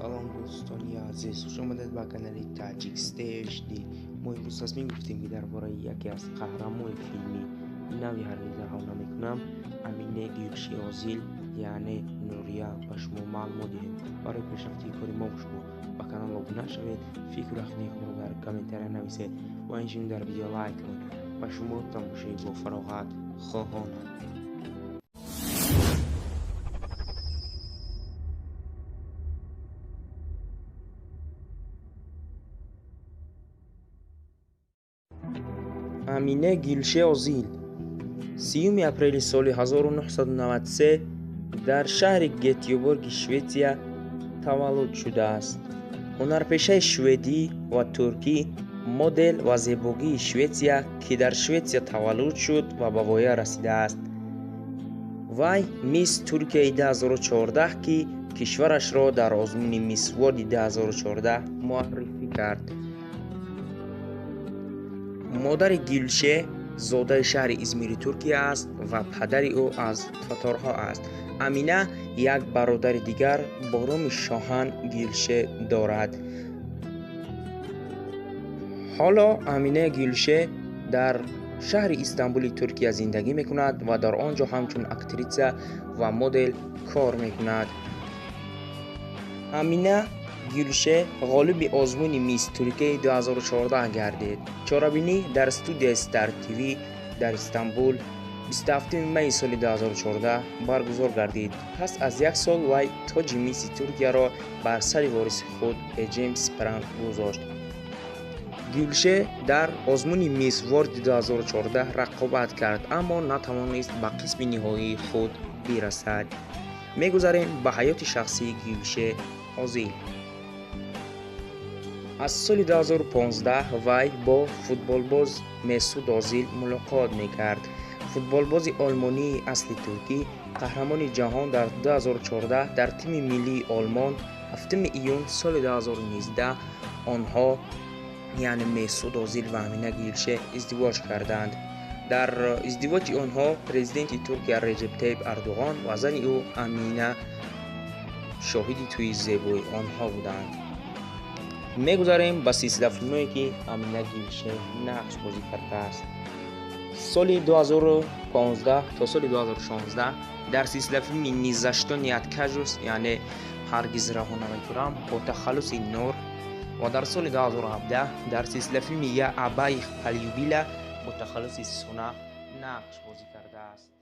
Салом дӯстони азиз, хуш омадед ба канали Таҷик HD. Мо имрӯз тасмим гирифтем, ки дар бораи яке аз қаҳрамони филми нави «Ҳаргиз раҳо намекунам» Амине Гюлше Озил, яъне Нурия, ба шумо маълумот диҳем. Барои пешрафти кори мо шумо ба канал обуна шавед, фикру ақидаи худро дар комментария нависед ва инчунин дар видео лайк кунед. Ба шумо тамошои бофароғат хоҳонам. Амине Гюлше Озил 30 апрели соли 1993 дар шаҳри Гетёборги Шветсия таваллуд шудааст. Ҳунарпешаи шведӣ ва туркӣ, модел ва зебогии Шветсия, ки дар Шветсия таваллуд шуд ва ба воя расидааст. Вай Мисс Туркияи 2014, ки кишварашро дар озмуни Мисс Ворди 2014 муаррифӣ кард. Модари Гюлше зодаи шаҳри Измири Туркия аст ва падари ӯ аз таторҳо аст. Амина як бародари дигар бо номи Шоҳан Гюлше дорад. Ҳоло Амина Гюлше дар шаҳри Истанбули Туркия зиндагӣ мекунад ва дар он ҷо ҳамчун актриса ва модел кор мекунад. Амина Гюлше ғолиби озмуни Мисс Туркияи 2014 гардид. Чорабинӣ дар студияи Стар ТВ дар Истанбул 27 майи соли 2014 баргузор гардид. Пас аз як сол вай тоҷи Мисси Туркияро бар сари вориси худ Эҷем Спран гузошт. Гюлше дар озмуни Мисс Ворди 2014 рақобат кард, аммо натавонист ба қисми ниҳоии худ бирасад. Мегузарем ба ҳаёти шахсии Гюлше Озил. Аз соли 2015 вай бо футболбоз Месуд Озил мулоқот мекард. Футболбози олмонии асли туркӣ, қаҳрамони ҷаҳон дар 2014 дар тими миллии Олмон. 7 июн соли 2019 онҳо, яъне Месуд Озил ва Амина Гюлше, издивоҷ карданд. Дар издивоҷи онҳо президенти Туркия Реҷеб Тайиб Эрдоғон ва зани ӯ Амина шоҳиди тӯйи зебои онҳо буданд. Мегузарем ба силсилафилмое, ки Амина Гюлше нақш бозӣ кардааст. Соли 2015 то соли 2016 дар силсилафилми «Ни за что не откажусь», яъне «Ҳаргиз раҳо намекунам», бо тахаллуси Нур ва дар соли 2017 дар силсилафилми «Я обоих полюбила» бо тахаллуси Суна нақш бозӣ кардааст.